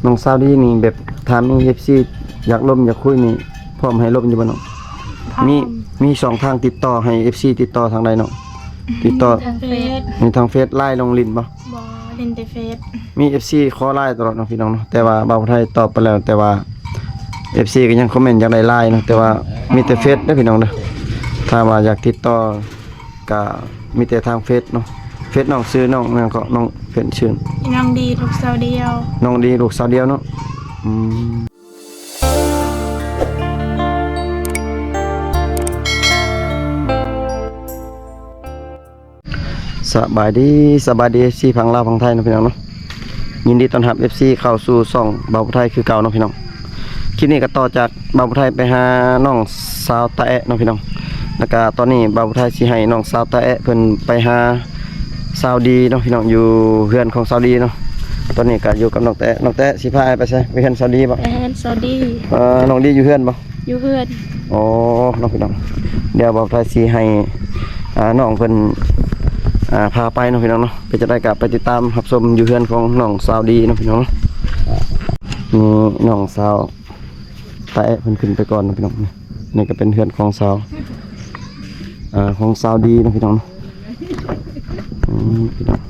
ນ້ອງສາວດີນີ້ ແບບຖ້າມີເອັຟຊີຢາກລົມຢາກຄຸຍນີ້ ພ້ອມໃຫ້ລົມຢູ່ບໍ່ນ້ອງ? ພ້ອມ. ມີ ມີຊ່ອງທາງຕິດຕໍ່ໃຫ້ເອັຟຊີຕິດຕໍ່ທາງໃດນ້ອງ? ຕິດຕໍ່ທາງເຟສ. ມີທາງເຟສ ລາຍ ນ້ອງຫຼິ້ນບໍ່? ບໍ່ ຫຼິ້ນແຕ່ເຟສ. ມີເອັຟຊີຂໍ ລາຍ ຕະຫຼອດເນາະພີ່ນ້ອງເນາະ ແຕ່ວ່າບ່າວໄທຕອບໄປແລ້ວ ແຕ່ວ່າເອັຟຊີກໍຍັງຄອມເມັນຢາກໄດ້ ລາຍ ເນາະ ແຕ່ວ່າມີແຕ່ເຟສເດີ້ພີ່ນ້ອງເດີ້ ຖ້າວ່າຢາກຕິດຕໍ່ ກະມີແຕ່ທາງເຟສເນາະ. ເຟສນ້ອງຊື່ນ້ອງຫຍັງເກາະ? ນ້ອງເປັນຊື່ ນ້ອງດີລູກສາວດຽວ. ນ້ອງດີລູກສາວດຽວເນາະ. ອືມ ສະບາຍດີ ສະບາຍດີ ເອັຟຊີ ຝັ່ງລາວຝັ່ງໄທເນາະພີ່ນ້ອງເນາະ. ຍິນດີຕ້ອນຮັບເອັຟຊີເຂົ້າສູ່ຊ່ອງບ່າວຜູ້ໄທຄືເກົ່າເນາະພີ່ນ້ອງ. ຄລິບນີ້ກໍຕໍ່ຈາກບ່າວຜູ້ໄທໄປຫານ້ອງສາວຕາແອະເນາະພີ່ນ້ອງ. ແລ້ວກໍຕອນນີ້ບ່າວຜູ້ໄທຊິໃຫ້ນ້ອງສາວຕາແອະເພິ່ນໄປຫາສາວດີເນາະພີ່ນ້ອງ ຢູ່ເຮືອນຂອງສາວດີເນາະ. ຕອນນີ້ກໍຢູ່ກັບນ້ອງຕາແອະ. ນ້ອງຕາແອະຊິພາອ້າຍໄປໃສ? ໄປເຮືອນສາວດີບໍ່? ໄປເຮືອນສາວດີ. ເອີ ນ້ອງດີຢູ່ເຮືອນບໍ່? ຢູ່ເຮືອນ. ອໍ ເນາະພີ່ນ້ອງ ດຽວບ່າວຜູ້ໄທຊິໃຫ້ ອ່າ ນ້ອງເພິ່ນ ອ່າ ພາໄປເນາະພີ່ນ້ອງເນາະ. ເປັນຈັ່ງໃດກໍໄປຕິດຕາມຮັບຊົມຢູ່ເຮືອນຂອງນ້ອງສາວດີເນາະພີ່ນ້ອງເນາະ. ນີ້ນ້ອງສາວຕາແອະເພິ່ນຂຶ້ນໄປກ່ອນເນາະພີ່ນ້ອງ. ນີ້ກໍເປັນເຮືອນຂອງສາວ ອ່າ ຂອງສາວດີເນາະພີ່ນ້ອງເນາະ. ອືມ ພີ່ນ້ອງ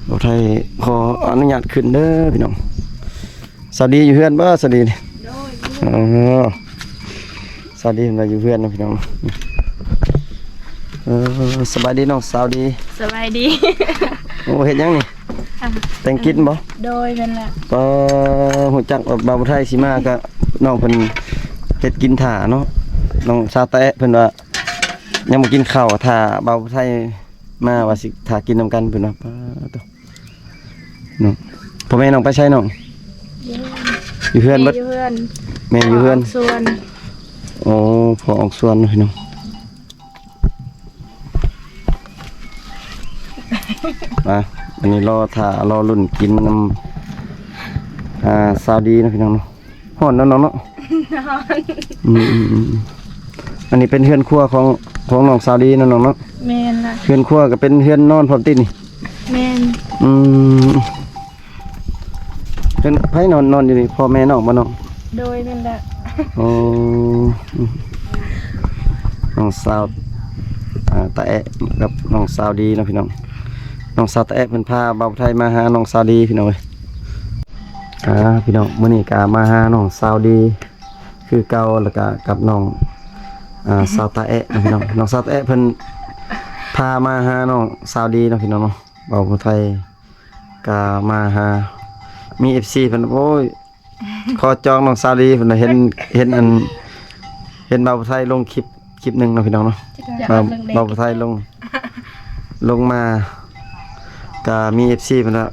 ບ່າວໄທຂໍອະນຸຍາດຂຶ້ນເດີ້ພີ່ນ້ອງ. ສາວດີຢູ່ເຮືອນບໍ່ ສາວດີນີ້? ໂດຍ ຢູ່. ອໍ ສາວດີເພິ່ນວ່າຢູ່ເຮືອນເນາະພີ່ນ້ອງ. ເອີ ສະບາຍດີນ້ອງສາວດີ. ສະບາຍດີ. ໂອ້ ເຮັດຫຍັງນີ້? ອ່າ ແຕ່ງກິນບໍ່? ໂດຍ ແມ່ນແຫຼະ. ກໍຮູ້ຈັກວ່າບ່າວໄທຊິມາ ກໍນ້ອງເພິ່ນເຮັດກິນຖ້າເນາະ. ນ້ອງສາວແຕະເພິ່ນວ່າຍັງບໍ່ກິນເຂົ້າ ຖ້າບ່າວໄທມາວ່າຊິຖ້າກິນນຳກັນ ເພິ່ນວ່າ. ປາດໂທ້ ເນາະ ພໍ່ແມ່ນ້ອງໄປໃສນ້ອງ? ຢູ່ເຮືອນ. ຢູ່ເຮືອນເບິດ? ຢູ່ເຮືອນ. ແມ່ຢູ່ເຮືອນ. ສວນ. ໂອ້ ພໍ່ອອກສວນເນາະພີ່ນ້ອງ. ອ່ະ ອັນນີ້ລໍຖ້າລໍລຸ້ນກິນນຳ ອ່າ ສາວດີເນາະພີ່ນ້ອງເນາະ. ຮ້ອນເນາະນ້ອງເນາະ. ຮ້ອນ. ອືມໆໆ ອັນນີ້ເປັນເຮືອນຄົວຂອງ ຂອງນ້ອງສາວດີເນາະນ້ອງເນາະ. ແມ່ນລະ. ເຮືອນຄົວກໍເປັນເຮືອນນອນພ້ອມຕິນີ້? ແມ່ນ. ອືມ ເປັນໃຜນອນ ນອນຢູ່ນີ້? ພໍ່ແມ່ນ້ອງບໍ່ນ້ອງ? ໂດຍ ແມ່ນແຫຼະ. ໂອ້ ນ້ອງສາວ ອ່າ ຕາແອະກັບນ້ອງສາວດີເນາະພີ່ນ້ອງ. ນ້ອງສາວຕາແອະເພິ່ນພາບ່າວໄທມາຫານ້ອງສາວດີພີ່ນ້ອງເອີຍ. ອ່າ ພີ່ນ້ອງ ມື້ນີ້ກໍມາຫານ້ອງສາວດີຄືເກົ່າ ແລ້ວກໍກັບນ້ອງ ອ່າ ສາວຕາແອະເນາະພີ່ນ້ອງ. ນ້ອງສາວຕາແອະເພິ່ນພາມາຫານ້ອງສາວດີເນາະພີ່ນ້ອງເນາະ. ບ່າວຜູ້ໄທກໍມາຫາ ມີເອັຟຊີເພິ່ນ ໂອ້ຍ ຂໍຈອງນ້ອງສາວດີເພິ່ນ ເຫັນ ເຫັນອັນ ເຫັນບ່າວຜູ້ໄທລົງຄລິບ ຄລິບໜຶ່ງເນາະພີ່ນ້ອງເນາະ. ບ່າວ ບ່າວຜູ້ໄທລົງ ລົງມາ ກະມີເອັຟຊີເພິ່ນວ່າ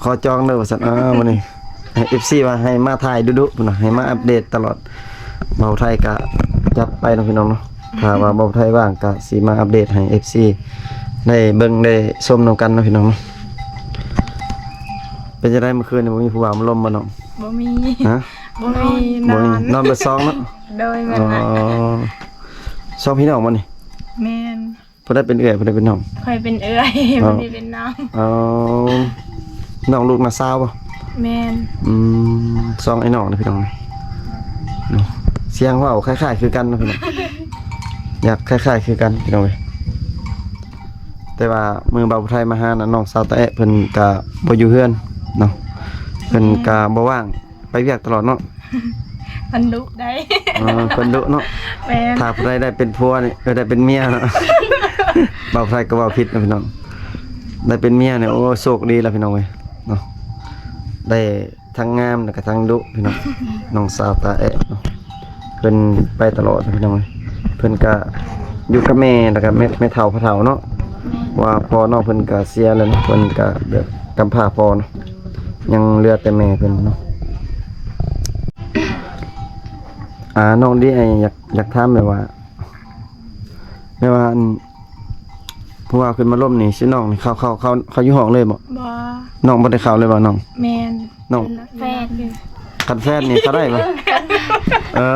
ຂໍຈອງເດີວ່າຊັ້ນ. ເອີ ມື້ນີ້ເອັຟຊີວ່າໃຫ້ມາຖ່າຍດຸໆ ເພິ່ນວ່າໃຫ້ມາອັບເດດຕະຫຼອດ. ບ່າວໄທກະຈັດໄປເນາະພີ່ນ້ອງເນາະ. ຖ້າວ່າບ່າວໄທວ່າງກະຊິມາອັບເດດໃຫ້ເອັຟຊີໄດ້ເບິ່ງໄດ້ຊົມນຳກັນເນາະພີ່ນ້ອງເນາະ. ເປັນຈັ່ງໃດມື້ຄືນນີ້ ບໍ່ມີຜູ້ບ່າວມາລົມບໍ່ນ້ອງ? ບໍ່ມີ. ຮະ? ບໍ່ມີ. ນອນ ບໍ່ມີ. ນອນເບິດສອງເນາະ? ໂດຍ ແມ່ນ. ອໍ ສອງພີ່ນ້ອງບໍ່ນີ້? ແມ່ນ. ຜູ້ໃດເປັນເອື້ອຍ ຜູ້ໃດເປັນນ້ອງ? ຂ້ອຍເປັນເອື້ອຍ. ອໍ ຜູ້ນີ້ເປັນນ້ອງ. ອໍ ນ້ອງລູກນ້າສາວບໍ່? ແມ່ນ. ອືມ ສອງອ້າຍນ້ອງເດີພີ່ນ້ອງ. ສຽງເວົ້າຄ້າຍໆຄືກັນເນາະພີ່ນ້ອງ. ຢາກຄ້າຍໆຄືກັນພີ່ນ້ອງເອີຍ. ແຕ່ວ່າມື້ບ່າວຜູ້ໄທມາຫານະ ນ້ອງສາວຕາແອະເພິ່ນກະບໍ່ຢູ່ເຮືອນເນາະ. ເພິ່ນກະບໍ່ວ່າງ ໄປວຽກຕະຫຼອດເນາະ. ເພິ່ນດຸໄດ໋. ເອີ ເພິ່ນດຸເນາະ. ແມ່ນ. ຖ້າຜູ້ໃດໄດ້ເປັນຜົວນີ້ ເອີ ໄດ້ເປັນເມຍເນາະ. ເວົ້າໄທກໍເວົ້າຜິດເນາະພີ່ນ້ອງ. ໄດ້ເປັນເມຍນີ້ ໂອ້ ໂຊກດີແລ້ວພີ່ນ້ອງເອີຍເນາະ. ໄດ້ທັງງາມ ແລ້ວກໍທັງດຸພີ່ນ້ອງ. ນ້ອງສາວຕາແອະເນາະ ເພິ່ນໄປຕະຫຼອດພີ່ນ້ອງເອີຍ. ເພິ່ນກະຢູ່ກັບແມ່ ແລ້ວກະແມ່ ແມ່ເຖົ້າພໍ່ເຖົ້າເນາະ. ແມ່ນ. ວ່າພໍ່ນ້ອງເພິ່ນກະເສຍແລ້ວເນາະ. ເພິ່ນກະແບບກຳພ້າພໍ່ເນາະ. ຍັງເຫຼືອແຕ່ແມ່ເພິ່ນເນາະ. ອ່າ ນ້ອງດີ ອ້າຍຢາກ ຢາກຖາມແບບວ່າ ແບບວ່າ ອັນ ຜູ້ບ່າວຂຶ້ນມາລົມນີ້ ຊິນ້ອງນີ້ເຂົ້າ ເຂົ້າ ເຂົ້າ ເຂົ້າຢູ່ຫ້ອງເລີຍບໍ່? ບໍ່. ນ້ອງບໍ່ໄດ້ເຂົ້າເລີຍບໍ່ນ້ອງ? ແມ່ນ. ນ້ອງ ແຟນ. ຄັນແຟນນີ້ເຂົ້າໄດ້ບໍ່? ເອີ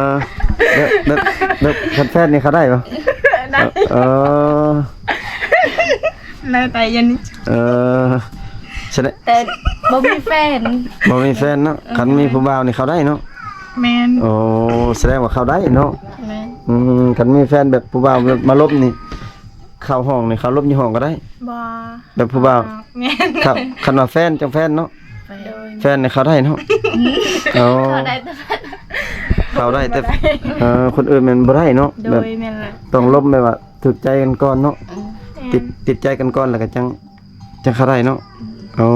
ແບບ ແບບ ແບບ ຄັນແຟນນີ້ເຂົ້າໄດ້ບໍ່? ໄດ້. ເອີ ໄດ້ໄປຢູ່ນີ້. ເອີ ສະແດງ ແຕ່ບໍ່ມີແຟນ ບໍ່ມີແຟນເນາະ. ເອີ ຄັນມີຜູ້ບ່າວນີ້ເຂົ້າໄດ້ເນາະ. ແມ່ນ. ໂອ້ ສະແດງວ່າເຂົ້າໄດ້ເນາະ. ແມ່ນ. ອືມ ຄັນມີແຟນແບບຜູ້ບ່າວແບບມາລົມນີ້ ເຂົ້າຫ້ອງນີ້ ເຂົ້າລົມຢູ່ຫ້ອງກໍໄດ້. ບໍ່ ແບບຜູ້ບ່າວ. ແມ່ນ. ຄັນວ່າແຟນຈັ່ງແຟນເນາະ. ໂດຍ. ແຟນນີ້ເຂົ້າໄດ້ເນາະ. ໂອ້ ເຂົ້າໄດ້ແຕ່ແຟນ ເຂົ້າໄດ້ແຕ່ ເອີ ຄົນອື່ນແມ່ນບໍ່ໄດ້ເນາະ. ໂດຍ. ແບບ ແມ່ນລະ ຕ້ອງລົມແບບວ່າຖືກໃຈກັນກ່ອນເນາະ. ອືມ ຕິດ ຕິດໃຈກັນກ່ອນ ແລ້ວກໍຈັ່ງ ຈັ່ງເຂົ້າໄດ້ເນາະ. ອືມ ໂອ້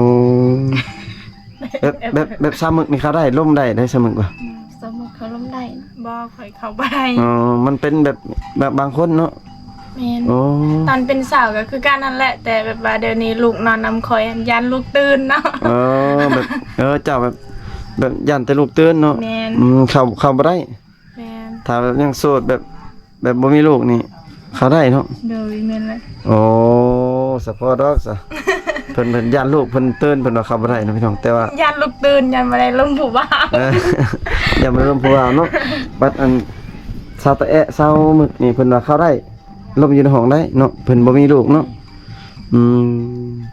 ແບບ ແບບ ແບບສາວມຶກນີ້ເຂົ້າໄດ້ ລົມໄດ້ເດ້ ສາວມຶກວ່າ. ອືມ ສາວມຶກເຂົາລົມໄດ້. ບໍ່ ຂ້ອຍເຂົ້າບໍ່ໄດ້. ອໍ ມັນເປັນແບບ ແບບບາງຄົນເນາະ. ແມ່ນ. ໂອ້ ຕອນເປັນສາວກໍຄືກັນນັ້ນແຫຼະ ແຕ່ແບບວ່າດຽວນີ້ລູກນອນນຳຂ້ອຍ ຢ້ານລູກຕື່ນເນາະ. ເອີ ແບບ ເອີ ເຈົ້າແບບ ແບບຢ້ານແຕ່ລູກຕື່ນເນາະ. ແມ່ນ. ອືມ ເຂົ້າ ເຂົ້າບໍ່ໄດ້. ແມ່ນ. ຖ້າແບບຍັງໂສດ ແບບ ແບບບໍ່ມີລູກນີ້ເຂົ້າໄດ້ເນາະ. ໂດຍ. ແມ່ນແຫຼະ. ໂອ້ ສະເພາະດອກຊະ ເພິ່ນ ເພິ່ນຢ້ານລູກເພິ່ນຕື່ນ ເພິ່ນວ່າເຂົ້າບໍ່ໄດ້ເນາະພີ່ນ້ອງ. ແຕ່ວ່າຢ້ານລູກຕື່ນ ຢ້ານບໍ່ໄດ້ລົມຜູ້ບ່າວ. ເອີ ຢ້ານບໍ່ໄດ້ລົມຜູ້ບ່າວເນາະ. ບັດອັນ ສາວຕາແອະ ສາວມຶກນີ້ ເພິ່ນວ່າເຂົ້າໄດ້ ລົມຢູ່ໃນຫ້ອງໄດ້ເນາະ ເພິ່ນບໍ່ມີລູກເນາະ. ອືມ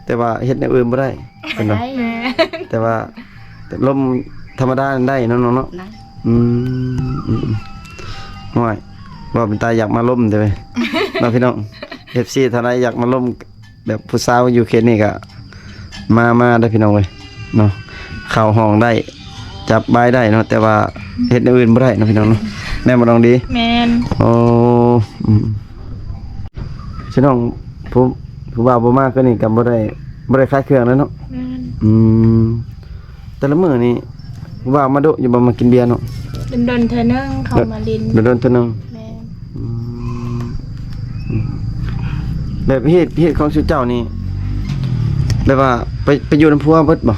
ແຕ່ວ່າເຮັດແນວອື່ນບໍ່ໄດ້ ເພິ່ນວ່າ. ແມ່ນ. ແຕ່ວ່າລົມທຳມະດານັ້ນໄດ້ເນາະນ້ອງເນາະ. ໄດ້. ອືມ ອືມ ໂອ້ຍ ເວົ້າເປັນຕາຢາກມາລົມເດ້ເນາະພີ່ນ້ອງ. ເອັຟຊີ ທ່ານໃດຢາກມາລົມແບບຜູ້ສາວຢູ່ເຂດນີ້ກໍມາ ມາເດີພີ່ນ້ອງເອີຍເນາະ. ເຂົ້າຫ້ອງໄດ້ ຈັບບາຍໄດ້ເນາະ ແຕ່ວ່າເຮັດແນວອື່ນບໍ່ໄດ້ເນາະພີ່ນ້ອງເນາະ. ແມ່ນບໍ່ນ້ອງດີ? ແມ່ນ. ໂອ້ ອືມ ພີ່ນ້ອງ ຜູ້ ຜູ້ບ່າວບໍ່ມາຄືນີ້ກໍບໍ່ໄດ້ ບໍ່ໄດ້ຂາຍເຄື່ອງແລ້ວເນາະ. ແມ່ນ. ອືມ ແຕ່ລະມື້ນີ້ຜູ້ບ່າວມາດຸຢູ່ບໍ່ ມາກິນເບຍເນາະ? ດົນໆເທື່ອໜຶ່ງເຂົ້າມາຫຼິ້ນ. ດົນໆເທື່ອໜຶ່ງ. ແມ່ນ. ອືມ ອືມ ແບບເຂດ ເຂດຂອງຊຸມເຈົ້ານີ້ ແບບວ່າໄປ ໄປຢູ່ນຳຜົວເບິດບໍ່?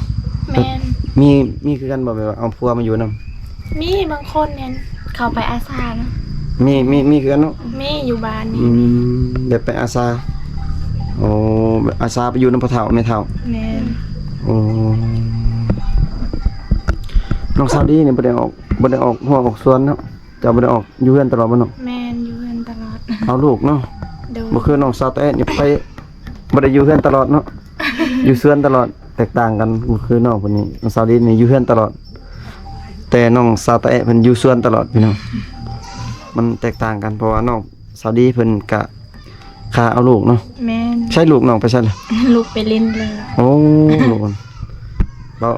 ແມ່ນ. ມີ ມີຄືກັນບໍ່ ແບບວ່າເອົາຜົວມາຢູ່ນຳ? ມີບາງຄົນແມ່ນເຂົ້າໄປອາສາເນາະ. ມີ ມີ ມີຄືກັນເນາະ. ມີຢູ່ບ້ານນີ້. ອືມ ແບບໄປອາສາ. ໂອ້ ແບບອາສາໄປຢູ່ນຳພໍ່ເຖົ້າແມ່ເຖົ້າ. ແມ່ນ. ໂອ້ ນ້ອງສາວດີນີ້ບໍ່ໄດ້ອອກ ບໍ່ໄດ້ອອກຮົ້ວອອກສວນເນາະ. ເຈົ້າບໍ່ໄດ້ອອກ ຢູ່ເຮືອນຕະຫຼອດບໍ່ນ້ອງ? ແມ່ນ ຢູ່ເຮືອນຕະຫຼອດ. ເອົາລູກເນາະ. ໂດຍ. ບໍ່ຄືນ້ອງສາວແຕະນີ້ໄປ ບໍ່ໄດ້ຢູ່ເຮືອນຕະຫຼອດເນາະ. ຢູ່ສວນຕະຫຼອດ ແຕກຕ່າງກັນ. ບໍ່ຄືນ້ອງເພິ່ນນີ້ ນ້ອງສາວດີນີ້ຢູ່ເຮືອນຕະຫຼອດ ແຕ່ນ້ອງສາວແຕະເພິ່ນຢູ່ສວນຕະຫຼອດພີ່ນ້ອງ. ມັນແຕກຕ່າງກັນ ເພາະວ່ານ້ອງສາວດີເພິ່ນກະ ຄ່າເອົາລູກເນາະ. ແມ່ນ. ໃຊ້ລູກນ້ອງໄປໃສລະ? ລູກໄປຫຼິ້ນແລ້ວ. ໂອ້ ລູກ ເວົ້າ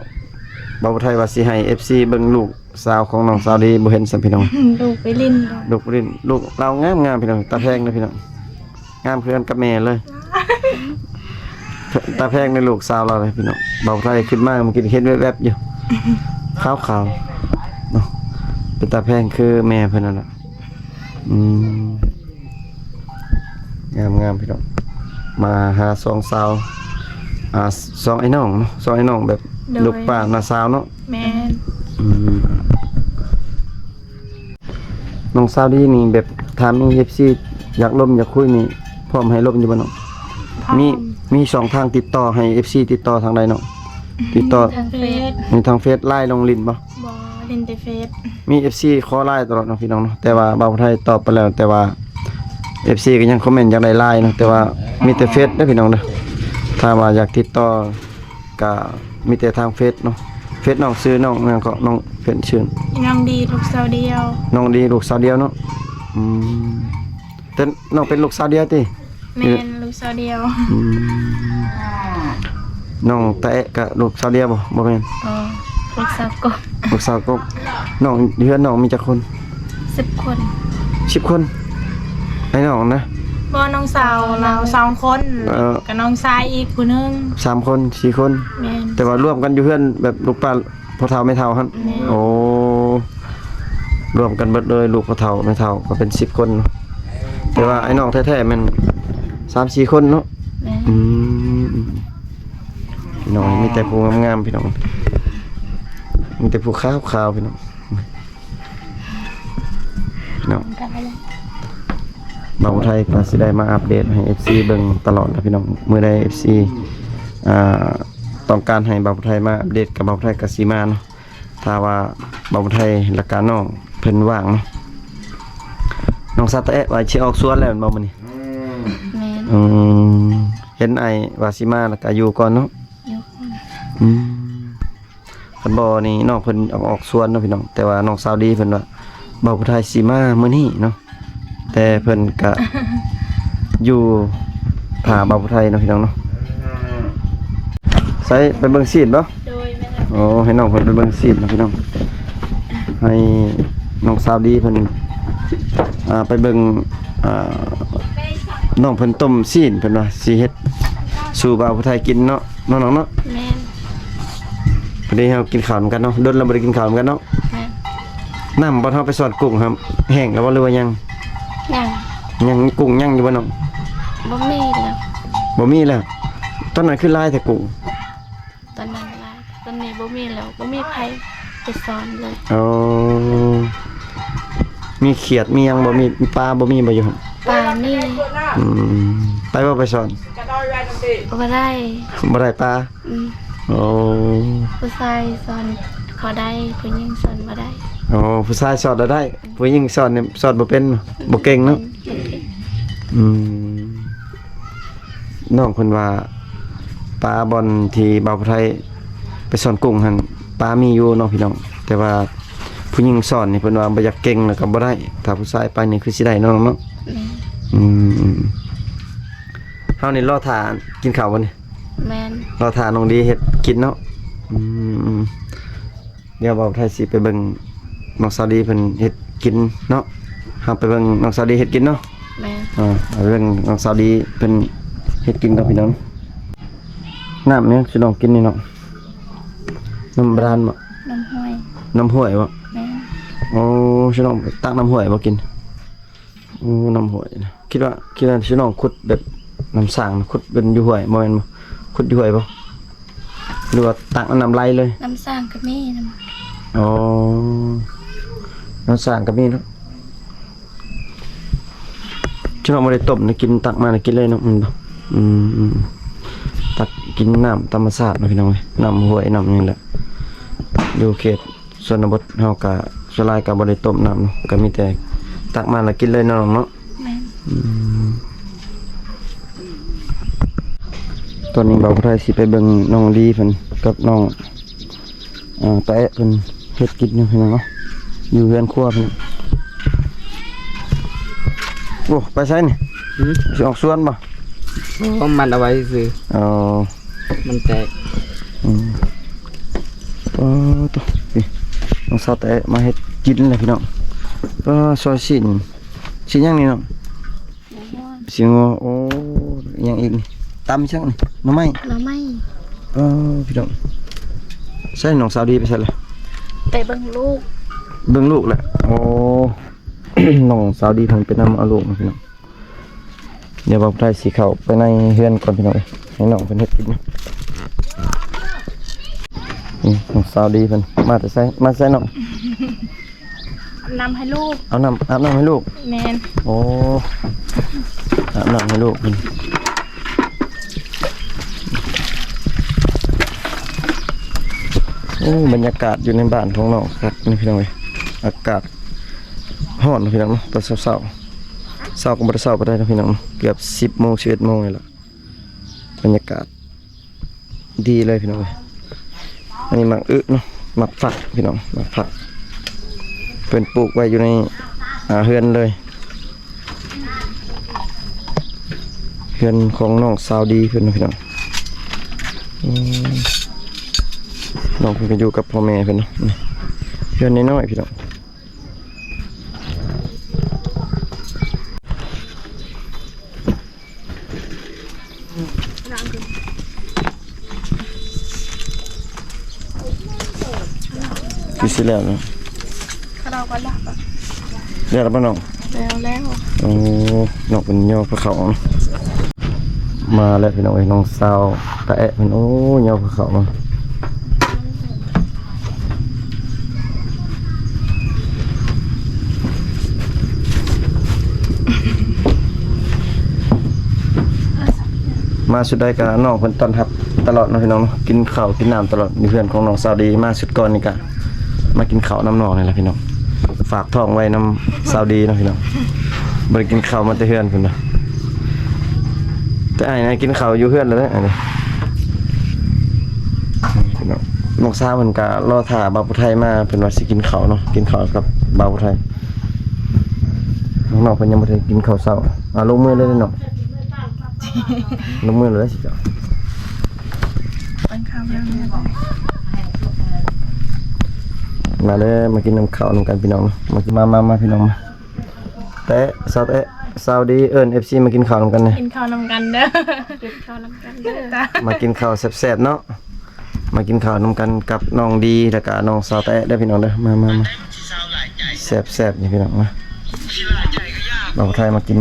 ເວົ້າໄທວ່າຊິໃຫ້ເອັຟຊີເບິ່ງລູກສາວຂອງນ້ອງສາວດີ ບໍ່ເຫັນຊ້ຳພີ່ນ້ອງ. ລູກໄປຫຼິ້ນແລ້ວ. ລູກໄປຫຼິ້ນ ລູກລາວງາມໆພີ່ນ້ອງ ຕາແພງເລີຍພີ່ນ້ອງ ງາມຄືກັນກັບແມ່ເລີຍ. ຕາແພງໃນລູກສາວລາວເລີຍພີ່ນ້ອງ. ເບົາໄທຂຶ້ນມາເມື່ອກີ້ເຫັນແວບໆຢູ່ ຂາວໆເນາະ ເປັນຕາແພງຄືແມ່ເພິ່ນນັ້ນລະ. ອືມ ງາມໆ ພີ່ນ້ອງ ມາຫາສອງສາວ ອ່າ ສອງໄອ້ນ້ອງເນາະ ສອງໄອ້ນ້ອງແບບ ໂດຍ ລູກປ້ານ້າສາວເນາະ. ແມ່ນ. ອືມ ນ້ອງສາວດີນີ້ແບບ ຖ້າມີເອັຟຊີຢາກລົມຢາກຄຸຍນີ້ ພ້ອມໃຫ້ລົມຢູ່ບໍ່ນ້ອງ? ພ້ອມ. ມີ ມີຊ່ອງທາງຕິດຕໍ່ໃຫ້ເອັຟຊີຕິດຕໍ່ທາງໃດນ້ອງ? ຕິດຕໍ່ທາງເຟສ. ມີທາງເຟສ ລາຍ ລົງຫຼິ້ນບໍ່? ບໍ່ ຫຼິ້ນແຕ່ເຟສ. ມີເອັຟຊີຂໍລາຍຕະຫຼອດເນາະ ພີ່ນ້ອງເນາະ ແຕ່ວ່າເບົາໄທຕອບໄປແລ້ວ ແຕ່ວ່າເອັຟຊີກໍຍັງຄອມເມັນຢາກໄດ້ລາຍເນາະ ແຕ່ວ່າມີແຕ່ເຟສເດີພີ່ນ້ອງເດີ. ຖ້າວ່າຢາກຕິດຕໍ່ກໍມີແຕ່ທາງເຟສເນາະ. ເຟສນ້ອງຊື່ນ້ອງຫຍັງເກາະ? ນ້ອງເປັນຊື່ ອີ່ນ້ອງດີ ລູກສາວດຽວ. ນ້ອງດີ ລູກສາວດຽວເນາະ. ອືມ ແຕ່ນ້ອງເປັນລູກສາວດຽວຕິ? ແມ່ນ ລູກສາວດຽວ. ອືມ ນ້ອງຕາແອະກະລູກສາວດຽວບໍ່? ບໍ່ແມ່ນ. ອໍ ລູກສາວກົກ. ລູກສາວກົກ. ນ້ອງ ເຮືອນນ້ອງມີຈັກຄົນ? ສິບຄົນ. ສິບຄົນ? ໄອ້ນ້ອງນະ? ບໍ່ ນ້ອງສາວລາວສອງຄົນ. ເອີ ກະນ້ອງຊາຍອີກຜູ້ໜຶ່ງ. ສາມຄົນ ສີ່ຄົນ. ແມ່ນ. ແຕ່ວ່າລວມກັນຢູ່ເຮືອນແບບລູກປ້າ ພໍ່ເຖົ້າແມ່ເຖົ້າຫັ້ນ. ແມ່ນ. ໂອ້ ລວມກັນເບິດເລີຍ ລູກພໍ່ເຖົ້າແມ່ເຖົ້າກໍເປັນສິບຄົນເນາະ. ແຕ່ວ່າໄອ້ນ້ອງແທ້ໆແມ່ນສາມສີ່ຄົນເນາະ. ແມ່ນ. ອືມ ພີ່ນ້ອງ ມີແຕ່ຜູ້ງາມໆ ພີ່ນ້ອງ ມີແຕ່ຜູ້ຂາວໆ ພີ່ນ້ອງ. ພີ່ນ້ອງ ເບົາໄທກໍຊິໄດ້ມາອັບເດດໃຫ້ເອັຟຊີເບິ່ງຕະຫຼອດນະພີ່ນ້ອງ. ມື້ໃດເອັຟຊີ ອ່າ ຕ້ອງການໃຫ້ເບົາໄທມາອັບເດດ ກັບເບົາໄທກໍຊິມາເນາະ. ຖ້າວ່າເບົາໄທ ແລ້ວກະນ້ອງເພິ່ນວ່າງເນາະ. ນ້ອງສາວຕາແອະວ່າຊິອອກສວນແລ້ວແມ່ນບໍ່ມື້ນີ້? ແມ່ນ. ອືມ ເຫັນອ້າຍວ່າຊິມາ ແລ້ວກະຢູ່ກ່ອນເນາະ. ຢູ່ກ່ອນ. ອືມ ຄັນບໍ່ນີ້ນ້ອງເພິ່ນອອກ ອອກສວນເນາະພີ່ນ້ອງ ແຕ່ວ່ານ້ອງສາວດີເພິ່ນວ່າ ບ່າວຜູ້ໄທຊິມາມື້ນີ້ເນາະ ແຕ່ເພິ່ນກະ ຢູ່ຖ້າບ່າວຜູ້ໄທເນາະພີ່ນ້ອງເນາະ. ໃສ ໄປເບິ່ງຊີ້ນບໍ່? ໂດຍ ແມ່ນແລ້ວ. ໂອ້ ໃຫ້ນ້ອງເພິ່ນໄປເບິ່ງຊີ້ນເນາະພີ່ນ້ອງ ໃຫ້ນ້ອງສາວດີເພິ່ນ ອ່າ ໄປເບິ່ງ ອ່າ ນ້ອງເພິ່ນຕົ້ມຊີ້ນ ເພິ່ນວ່າຊິເຮັດສູ່ບ່າວຜູ້ໄທກິນເນາະ ເນາະນ້ອງເນາະ. ແມ່ນ. ພໍດີເຮົາກິນເຂົ້ານຳກັນເນາະ ດົນແລ້ວບໍ່ໄດ້ກິນເຂົ້ານຳກັນເນາະ. ແມ່ນ. ນ້ຳບ່ອນເຮົາໄປຊ່ອນກຸ້ງຫັ້ນ ແຫ້ງແລ້ວບໍ່ ຫຼືວ່າຍັງ? ຍັງ. ຍັງ ກຸ້ງຍັງຢູ່ບໍ່ນ້ອງ? ບໍ່ມີແລ້ວ. ບໍ່ມີແລ້ວ. ຕອນນັ້ນຄືຫຼາຍແທ້ກຸ້ງ? ຕອນນັ້ນຫຼາຍ ຕອນນີ້ບໍ່ມີແລ້ວ ບໍ່ມີໃຜໄປຊ່ອນເລີຍ. ໂອ້ ມີຂຽດມີຫຍັງບໍ່? ມີປາບໍ່? ມີບໍ່ຢູ່ຫັ້ນ? ປາມີ. ອືມ ໄປບໍ່ໄປຊ່ອນ? ບໍ່ໄດ້. ບໍ່ໄດ້ປາ? ອືມ. ໂອ້ ຜູ້ຊາຍຊ່ອນເຂົາໄດ້ ຜູ້ຍິງຊ່ອນບໍ່ໄດ້. ໂອ້ ຜູ້ຊາຍຊ່ອນລະໄດ້ ຜູ້ຍິງຊ່ອນນີ້ຊ່ອນບໍ່ເປັນ ບໍ່ເກັ່ງເນາະ. ອືມ ນ້ອງເພິ່ນວ່າ ປາບ່ອນທີ່ບ່າວຜູ້ໄທໄປຊ່ອນກຸ້ງຫັ້ນ ປາມີຢູ່ເນາະພີ່ນ້ອງ ແຕ່ວ່າຜູ້ຍິງຊ່ອນນີ້ເພິ່ນວ່າບໍ່ຢາກເກັ່ງ ແລ້ວກໍບໍ່ໄດ້ ຖ້າຜູ້ຊາຍໄປນີ້ຄືຊິໄດ້ເນາະນ້ອງເນາະ. ແມ່ນ. ອືມ ເຮົານີ້ລໍຖ້າກິນເຂົ້າບໍ່ນີ້? ແມ່ນ. ລໍຖ້ານ້ອງດີເຮັດກິນເນາະ. ອືມ ດຽວບ່າວໄທຊິໄປເບິ່ງນ້ອງສາວດີເພິ່ນເຮັດກິນເນາະ ເຮົາໄປເບິ່ງນ້ອງສາວດີເຮັດກິນເນາະ. ແມ່ນ. ເອີ ໄປເບິ່ງນ້ອງສາວດີເພິ່ນເຮັດກິນກ່ອນພີ່ນ້ອງ. ນ້ຳຫຍັງຊິນ້ອງກິນນີ້ເນາະ? ນ້ຳບາດານບໍ່? ນ້ຳຫ້ວຍ. ນ້ຳຫ້ວຍບໍ່? ແມ່ນ. ໂອ້ ຊິນ້ອງຕັກນ້ຳຫ້ວຍບໍ່ກິນ? ໂອ້ ນ້ຳຫ້ວຍນະ ຄິດວ່າ ຄິດວ່າຊິນ້ອງຂຸດແບບນ້ຳສ້າງ ຂຸດເປັນຢູ່ຫ້ວຍ ບໍ່ແມ່ນບໍ່? ຂຸດຢູ່ຫ້ວຍບໍ່ ຫຼືວ່າຕັກເອົານ້ຳໄຫຼເລີຍ? ນ້ຳສ້າງກໍມີນຳ. ອໍ ນ້ຳສ້າງກໍມີເນາະ. ຊິນ້ອງບໍ່ໄດ້ຕົ້ມນະ ກິນ ຕັກມາແລ້ວກິນເລີຍເນາະ ແມ່ນບໍ່? ອືມ ຕັກກິນນ້ຳທຳມະຊາດເນາະ ພີ່ນ້ອງເອີຍ ນ້ຳຫ້ວຍ ນ້ຳຫຍັງແຫຼະ ຢູ່ເຂດ ຊົນນະບົດເຮົາກະສ່ວນຫຼາຍກະບໍ່ໄດ້ຕົ້ມນ້ຳເນາະ ກະມີແຕ່ຕັກມາແລ້ວກິນເລີຍເນາະນ້ອງເນາະ. ແມ່ນ. ອືມ ຕອນນີ້ບ່າວຜູ້ໄທຊິໄປເບິ່ງນ້ອງລີເພິ່ນກັບນ້ອງ ເອີ ຕາແອະເພິ່ນເຮັດກິນຢູ່ພີ່ນ້ອງເນາະ ຢູ່ເຮືອນຄົວເພິ່ນ. ໂອ້ ໄປໃສນີ້? ຫື? ຊິອອກສວນບໍ່? ໂອ້ ມັດເອົາໄວ້ຊື່. ອໍ ມັນແຕກ. ອືມ ປາໂຕ ນີ້ ນ້ອງສາວແຕະມາເຮັດກິນແລ້ວພີ່ນ້ອງ. ປາ ຊອຍຊີ້ນ ຊີ້ນຫຍັງນີ້ນ້ອງ? ຊີ້ນງົວ. ໂອ້ ອີຫຍັງອີກນີ້? ຕຳຫຍັງນີ້? ໜໍ່ໄມ້? ໜໍ່ໄມ້. ເອີ ພີ່ນ້ອງ ໃສນ້ອງສາວດີໄປໃສລະ? ໄປເບິ່ງລູກ. ເບິ່ງລູກແຫຼະ. ໂອ້ ນ້ອງສາວດີເພິ່ນໄປນຳເອົາລູກນະພີ່ນ້ອງ. ດຽວບ່າວໄທຊິເຂົ້າໄປໃນເຮືອນກ່ອນພີ່ນ້ອງເອີຍ ໃຫ້ນ້ອງເພິ່ນເຮັດກິນ. ນີ້ນ້ອງສາວດີເພິ່ນມາແຕ່ໃສ? ມາແຕ່ໃສນ້ອງ? ອາບນ້ຳໃຫ້ລູກ. ເອົານ້ຳ ອາບນ້ຳໃຫ້ລູກ. ແມ່ນ. ໂອ້ ອາບນ້ຳໃຫ້ລູກ. ໂອ້ ບັນຍາກາດຢູ່ໃນບ້ານຂອງນ້ອງຄັກນີ້ພີ່ນ້ອງເອີຍ ອາກາດ ຮ້ອນເນາະພີ່ນ້ອງເນາະ ຕອນເຊົ້າໆ ເຊົ້າກໍບໍ່ໄດ້ເຊົ້າປານໃດເນາະພີ່ນ້ອງເນາະ ເກືອບສິບໂມງ ສິບເອັດໂມງນີ້ລະ. ບັນຍາກາດດີເລີຍພີ່ນ້ອງເອີຍ. ອັນນີ້ໝາກອຶເນາະ ໝາກຝັກພີ່ນ້ອງ ໝາກຝັກ ເພິ່ນປູກໄວ້ຢູ່ໃນ ອ່າ ເຮືອນເລີຍ ເຮືອນຂອງນ້ອງສາວດີເພິ່ນເນາະພີ່ນ້ອງ. ອືມ ນ້ອງເພິ່ນກໍຢູ່ກັບພໍ່ແມ່ເພິ່ນເນາະ ເຮືອນນ້ອຍໆ ພີ່ນ້ອງ. ຄືຊິແລ້ວເນາະ ເຂົາເຈົ້າກໍແລ້ວ ແລ້ວບໍ່ນ້ອງ? ແລ້ວແລ້ວ. ໂອ້ ນ້ອງເພິ່ນຍໍພາເຂົ້າເນາະ. ມາແລ້ວພີ່ນ້ອງເອີຍ ນ້ອງສາວຕາແອະເພິ່ນ ໂອ້ ຍໍພາເຂົ້າມາ. ມາຊຸດໃດກໍນ້ອງເພິ່ນຕ້ອນຮັບຕະຫຼອດເນາະພີ່ນ້ອງເນາະ ກິນເຂົ້າກິນນ້ຳຕະຫຼອດ ຢູ່ເຮືອນຂອງນ້ອງສາວດີ. ມາຊຸດກ່ອນນີ້ກໍມາກິນເຂົ້ານຳນ້ອງນີ້ແຫຼະພີ່ນ້ອງ ຝາກທ້ອງໄວ້ນຳສາວດີເນາະພີ່ນ້ອງ. ບໍ່ໄດ້ກິນເຂົ້າມາແຕ່ເຮືອນພຸ້ນນະ ແຕ່ອ້າຍນະກິນເຂົ້າຢູ່ເຮືອນແລ້ວເດ້ ອ້າຍນະ. ເນາະ ນ້ອງສາວເພິ່ນກະລໍຖ້າບ່າວຜູ້ໄທມາ ເພິ່ນວ່າຊິກິນເຂົ້າເນາະ ກິນເຂົ້າກັບບ່າວຜູ້ໄທ. ນ້ອງໆເພິ່ນຍັງບໍ່ໄດ້ກິນເຂົ້າເຊົ້າ. ອາ ລົງມືເລີຍເນາະ ລົງມືເລີຍຊິເຈົ້າ. ມາເດີ ມາກິນນຳເຂົ້ານຳກັນພີ່ນ້ອງເນາະ ມາ ມາ ມາ ມາພີ່ນ້ອງມາ. ແຕະ ສາວແຕະ ສາວດີ ເອີ້ນເອັຟຊີມາກິນເຂົ້ານຳກັນແດ່ ກິນເຂົ້ານຳກັນເດີ ກິນເຂົ້ານຳກັນເດີ ມາກິນເຂົ້າແຊບໆເນາະ ມາກິນເຂົ້ານຳກັນກັບນ້ອງດີ ແລ້ວກະນ້ອງສາວແຕະເດີພີ່ນ້ອງເດີ ມາ ມາ ມາ ແຊບໆນີ້ພີ່ນ້ອງມາ ເອົາໄທມາກິນ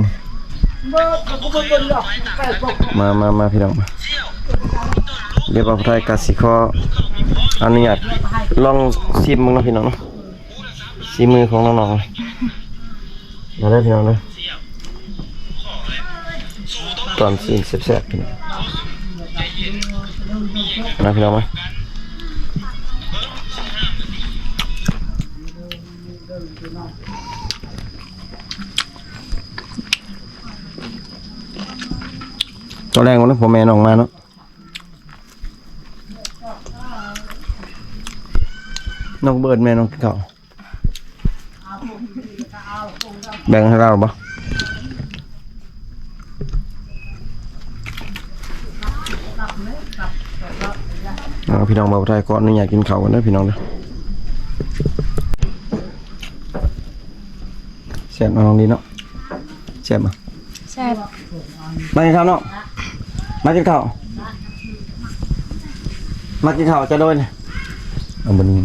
ມາ ມາ ມາພີ່ນ້ອງມາ ດຽວເອົາໄທກະຊິຂໍອະນຸຍາດລອງຊີມເບິ່ງເນາະພີ່ນ້ອງເນາະ. ສີມືຂອງນ້ອງໆ ມາເດີພີ່ນ້ອງເດີ ຕອນຊີ້ນແຊບໆ ພີ່ນ້ອງ ມາພີ່ນ້ອງມາ ຕອນແລງເນາະ ພໍ່ແມ່ນ້ອງມາເນາະ ນ້ອງເບີດແມ່ນ້ອງກິນເຂົ້າ ແບ່ງໃຫ້ລາວບໍ່? ເອົາ ພີ່ນ້ອງ ບ່າວໄທຂໍອະນຸຍາດກິນເຂົ້າກ່ອນເດີພີ່ນ້ອງເດີ ແຊບເນາະ ນ້ອງດີເນາະ ແຊບບໍ່? ແຊບ ມາກິນເຂົ້າເນາະ ມາກິນເຂົ້າ ມາກິນເຂົ້າຈະໂດຍນີ້ ເອົາບໍ່ນີ້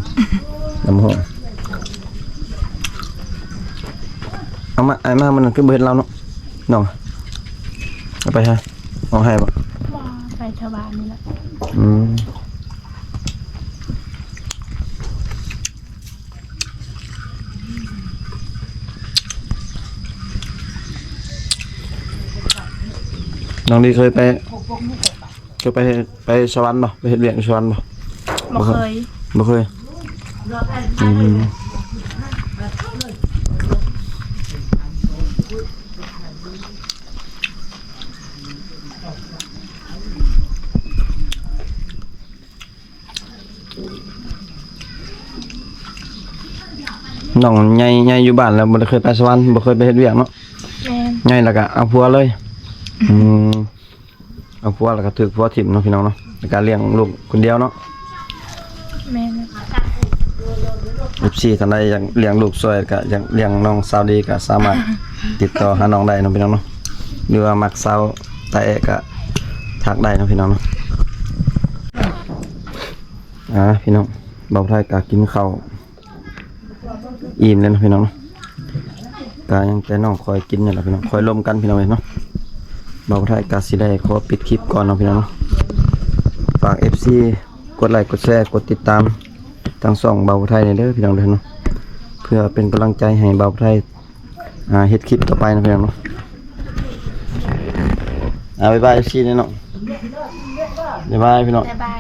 ນ້ຳຫອມ ເອົາມາ ອ້າຍມາມື້ນັ້ນຄືບໍ່ເຫັນລາວເນາະ ນ້ອງ ເອົາໄປໃສ ເອົາໃຫ້ບໍ່? ບໍ່ ໄປແຖວບ້ານນີ້ລະ ອືມ ນ້ອງດີເຄີຍໄປ ເຄີຍໄປ ໄປສະຫວັນບໍ່? ໄປເຮັດວຽກຢູ່ສະຫວັນບໍ່? ບໍ່ເຄີຍ ບໍ່ເຄີຍ ອືມ ນ້ອງໃຫຍ່ ໃຫຍ່ຢູ່ບ້ານແລ້ວ ບໍ່ໄດ້ເຄີຍໄປສະຫວັນ ບໍ່ເຄີຍໄປເຮັດວຽກເນາະ ແມ່ນ ໃຫຍ່ແລ້ວກະເອົາຜົວເລີຍ ອືມ ເອົາຜົວແລ້ວກະຖືກຜົວຖິ້ມເນາະ ພີ່ນ້ອງເນາະ ໃນການລ້ຽງລູກຄົນດຽວເນາະ ແມ່ນ ເອັຟຊີ ທ່ານໃດຢາກລ້ຽງລູກຊ່ວຍ ກະຢາກລ້ຽງນ້ອງສາວດີ ກະສາມາດຕິດຕໍ່ຫານ້ອງໄດ້ເນາະ ພີ່ນ້ອງເນາະ ຫຼືວ່າມັກສາວຕາແອະ ກະທັກໄດ້ເນາະ ພີ່ນ້ອງເນາະ ອ່າ ພີ່ນ້ອງ ບ່າວໄທກະກິນເຂົ້າ ອີ່ມແລ້ວເນາະ ພີ່ນ້ອງເນາະ ກະຍັງແຕ່ນ້ອງຄອຍກິນນີ້ແຫຼະ ພີ່ນ້ອງ ຄອຍລົມກັນ ພີ່ນ້ອງເອີຍເນາະ ບ່າວໄທກະຊິໄດ້ຂໍປິດຄລິບກ່ອນເນາະ ພີ່ນ້ອງເນາະ ຝາກ ເອັຟຊີ ກົດໄລ ກົດແຊ ກົດຕິດຕາມທາງຊ່ອງບ່າວໄທແດ່ເດີ ພີ່ນ້ອງເດີເນາະ ເພື່ອເປັນກຳລັງໃຈໃຫ້ບ່າວໄທ ອ່າ ເຮັດຄລິບຕໍ່ໄປເນາະ ພີ່ນ້ອງເນາະ ອ່າ ບາຍບາຍ ເອັຟຊີ ແດ່ເນາະ ບາຍບາຍ ພີ່ນ້ອງ ບາຍບາຍ.